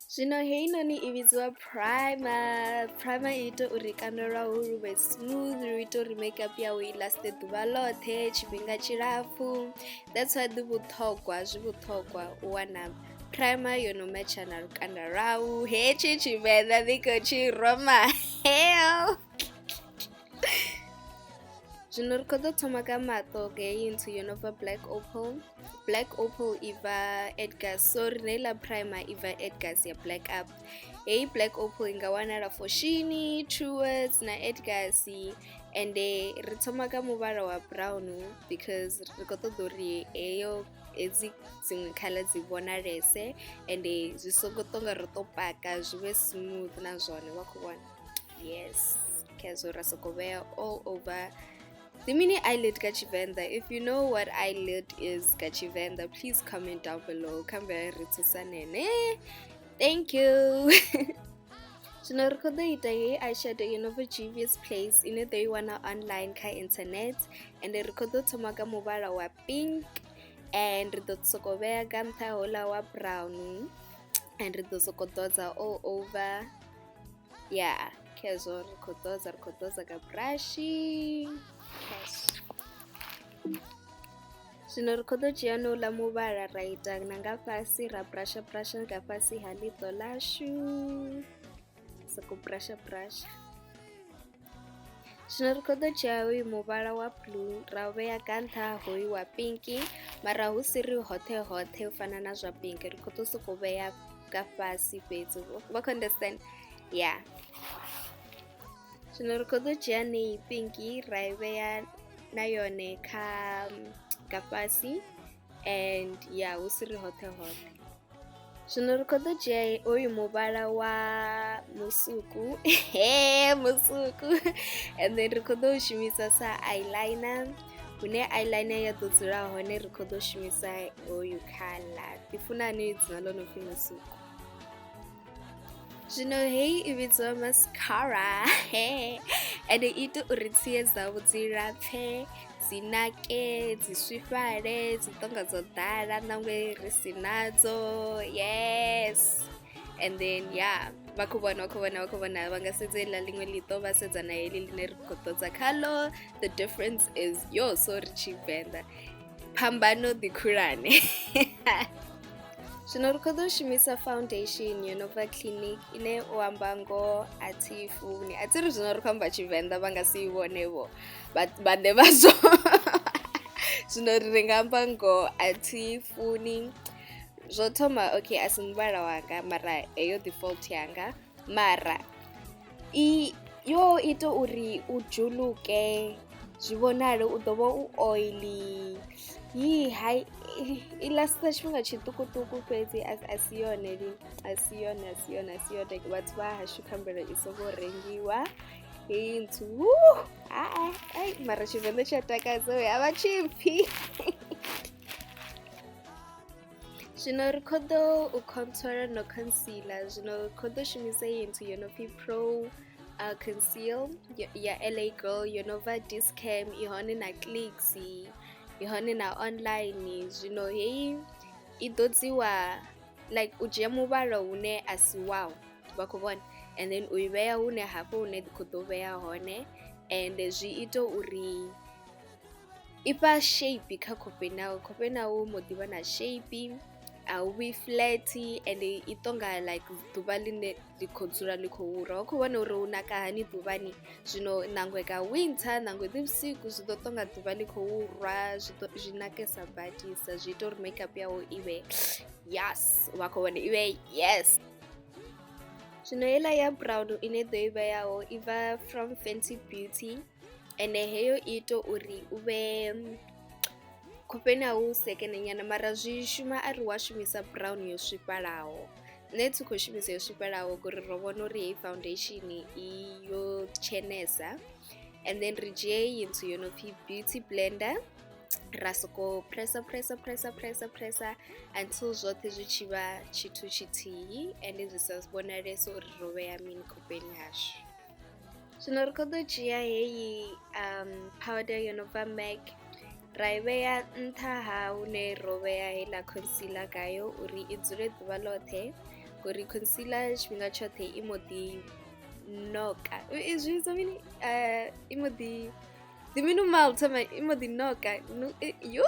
Zwino heinoni i vhidziwa primer. Primer i ita uri lukanda lwau lu vhe smooth, lu ita uri makeup yau i last ḓuvha ḽoṱhe tshifhinga tshilapfhu, that's why ndi vhuṱhogwa zwi vhuṱhogwa u wana primer yo no metsha na lukanda lwau. Hetshi Tshivenḓa ndi khou tshi roma hell. Zwino ri khou ḓo thoma nga maṱo nga heyi nthu yo no bva Black Opal. Black Opal i bva Edgars, sorry na heiḽa primer i bva Edgars ya Black Up. Heyi Black Opal i nga wanala Foschini, Truworths na Edgars, ende ri thoma nga muvhala wa brown because ri khou ṱoḓa uri heyo hedzi dziṅwe khaḽa dzi vhonalese, ende zwi songo tonga ro to paka, zwi vhe smooth na zwone, vha khou vhona. Yes, khezwo ra soko vhea all over. Ndi mini eyelid ka Tshivenḓa? If you know what eyelid is ka Tshivenḓa, please comment down below, kha mbe ri thusanene. Thank you. Zwino ri khou ḓo ita heyi eyeshadow yo no bva Juvia's Place, ine ḓo i wana online kha internet, ende ri khou ḓo thoma nga muvhala wa pink and ri ḓo soko vhea nga nṱha houḽa wa brown and ri ḓo soko ḓodza all over. Yeah, khezwo ri khou ḓodza, ri khou ḓodza nga brush. Khezwo zwino ri khou ḓo dzhia nouḽa muvhala ra ita na nga fhasi, ra brusha brusha nga fhasi ha ḽiṱo ḽashu, soko brusha brusha. Zwino ri khou ḓo dzhia hoyu muvhala wa blue ra vhea nga nṱha hoyu wa pink, mara hu si ri hoṱhe hoṱhe u fana na zwa pink, ri khou ḓo sokou vhea nga fhasi fhedzi, vha khou understand? Yeah. Zwino ri khou ḓo dzhia neyi pink ra i vhea na yone kha nga fhasi and ya hu si ri hoṱhe hoṱhe. Zwino ri khou ḓo dzhia hoyu muvhala wa musuku, he musuku, and then ri khou ḓo u shumisa sa eyeliner, hune eyeliner ya ḓo dzula hone ri khou ḓo shumisa hoyu khaḽa. Ndi funa hani dzina ḽo no pfhi musuku. Zwino heyi i vhidziwa mascara, ende i ita uri tsie dzavho dzi lapfhe, dzi nake, dzi swifhale, dzi tonga dzo ḓala nangwe ri si nadzo. Yes, and then yeah, vha khou vhona, vha khou vhona, vha khou vhona, vha nga sedza iḽa ḽiṅwe ḽiṱo vha sedza na heḽi ḽine ri khou ḓodza khaḽo, the difference is yo, sorry Tshivenḓa, phambano ḓi khulwane. Zwino ri khou ḓo shumisa foundation yo no bva Clinique, ine u amba ngoho a thi i funi, a thi ri zwino ri khou amba Tshivenḓa vha nga si i vhone vho vhaṋe vhazwo, zwino ri nga amba ngoho a thi i funi. Zwo thoma okay a si muvhala wanga, mara heyo default yanga, mara i yo ita uri u dzhuluke, zwi vhonale u ḓo vha u oily, yi hai i lasta tshifhinga tshiṱukuṱuku fhedzi, a si yone lini, a si yone, a si yone, a si yone. Vhathu vha hashu khambelo i songo rengiwa heyi nthu, aa ai mara Tshivenḓa tshi a takadza we a vha tshipfi. Zwino ri khou ḓo u contour no concealer, zwino ri khou ḓo shumisa iyi nthu yo no pfhi Pro Conceal ya LA Girl yo no bva Discam, i hone na Clicks, i hone na online. Zwino heyi i ḓodziwa like u dzhia muvhala hune a si wau, vha khou vhona, and then u i vhea hune hafho hune khou ḓo vhea hone, ende zwi ita uri i fha shape kha khofhe nau, khofhe nau mbo ḓi vha na shape, a hu vhi flat, ende i tonga like ḓuvha ḽine ḽi khou dzula ḽi khou rwa, u khou vhona uri hu naka hani ḓuvhani. Zwino nangwe nga winter nangwe ḽi vhusiku zwi ḓo tonga ḓuvha ḽi khou rwa, zwi ḓo zwi nakesa badisa, zwi ita uri makeup yau i vhe yes, vha khou vhona, i vhe yes. Zwino heiḽa ya brown ine ḓo i vheyaho i bva from Fenty Beauty, ende heyo i ita uri u vhe khofheni au sekene nyana, mara zwi shuma ari wa shumisa brown yo swifhalaho. Nṋe thi khou shumisa yo swifhalaho ngori ro vhona uri heyi foundation i yo tshenesa. And then ri dzhie iyi nthu yo no pfhi beauty blender, ra soko pressa pressa pressa pressa pressa until zwoṱhe zwi tshi vha tshithu tshithihi, ende zwi sa vhonalese uri ro vhea mini khofheni hashu. Zwino ri khou ḓo dzhia heyi powder yo no bva MAC, ra i vhea nṱha ha hune ro vhea heiḽa concealer gayo uri i dzule ḓuvha ḽoṱhe. Ngori concealer tshifhinga tshoṱhe i mbo ḓi noka, zwi vhidzwa mini, i mbo ḓi ndi mini thoma i mbo ḓi noka yo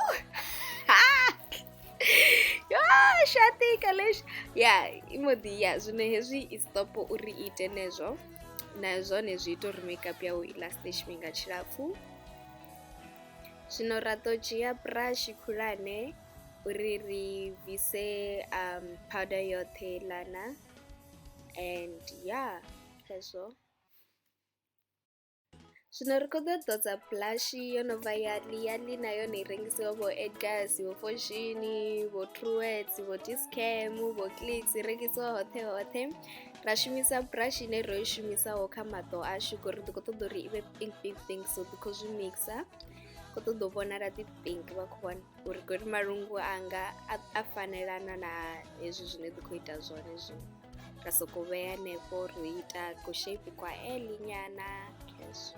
yo shatika ḽeshi ya i mbo ḓi ya zwino hezwi i stop uri ite nezwo na zwone zwi ita uri makeup yau i last tshifhinga tshilapfhu. Zwino ra ḓo dzhia brush khulwane uri ri bvise powder yoṱhe heiḽana and ya khezwo. Zwino ri khou ḓo ḓodza blush yo no bva ya Liali na yone i rengisiwa vho Edgars, vho Foschini, vho Truworths, vho Dischem, vho Clicks i rengisiwa hoṱhe hoṱhe. Ra shumisa brush ine ro i shumisaho kha maṱo ashu ngori ri khou ṱoḓa uri i vhe pink pink pink so ri khou zwi mixer, khou ṱoḓa u vhonala dzi pink vha khou vhona uri ngori malungu anga a fanelana na hezwi zwine ḓi khou ita zwone zwino, ra sokou vhea hanefho ro ita ku shape kwa L nyana khezwo.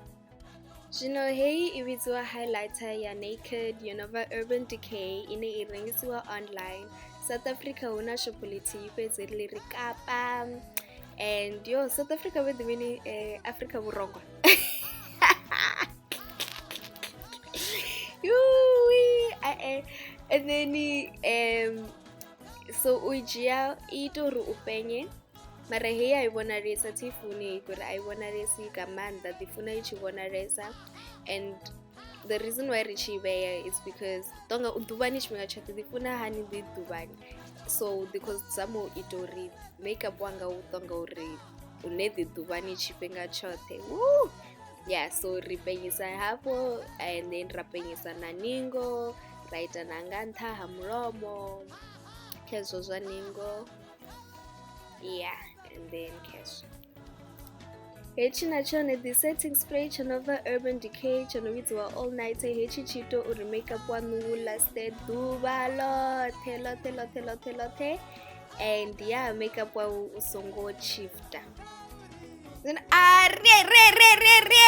Zwino heyi i vhidziwa highlighter ya Naked yo no bva Urban Decay ine i rengisiwa online. South Africa hu na shopho ḽithihi fhedzi ḽi ri Kapa and yo South Africa vho ḓi mini Afrika vhurongwa yuwi e and then so u dzhia i ita uri u penye mara heyi a i vhonalesa thi funi ngori a i vhonalesi nga maanḓa ḓi funa i tshi vhonalesa and the reason why ri tshi vhea is because tonga u ḓuvhani tshifhinga tshoṱhe ḓi funa hani ḓi ḓuvhani so ndi khou zama u ita uri makeup wanga u tonga uri une ḓi ḓuvhani tshifhinga tshoṱhe. Woo! Yeah, so ri penyisa hafho and then ra penyisa na ningo, ra ita na nga nṱha ha mulomo khezwo zwa ningo, yeah, and then khezwo. Hetshi na tshone the setting spray tsho no bva Urban Decay tsho no vhidziwa All Nighter, hetshi tshi ita uri makeup waṋu u laste ḓuvha ḽoṱhe ḽoṱhe ḽoṱhe ḽoṱhe ḽoṱhe and yeah makeup wau u songo shifter. Then a re re re re re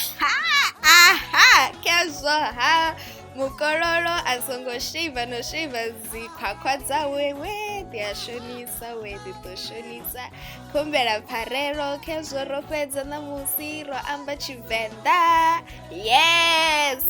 aha khezwo ha mukololo a songo shave no shave dzikhwakhwa dzawe we ḓi a shonisa we ḓi ḓo shonisa khumbela pfarelo khezwo ro fhedza ṋamusi ro amba Tshivenḓa. Yes,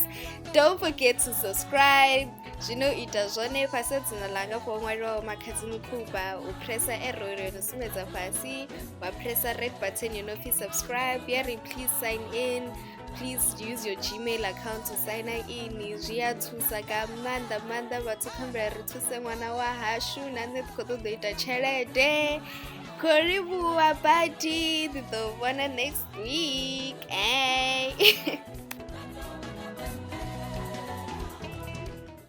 don't forget to subscribe. Zwino ita zwone fhasi dzina ḽanga fho ṅwaliwaho Makhadzi Mukhuvha, u pressa arrow yo no sumbedza fhasi, wa pressa red button yo no pfi subscribe ya ri please sign in, please use your Gmail account to sign in. Zwi a thusa nga maanḓa maanḓa vhathu, khambela ri thuse ṅwana wa hashu na nṋe ḓi khou ṱoḓa u ita tshelede. Khou livhuwa badi, ḓi ḓo vhona next week. Hey.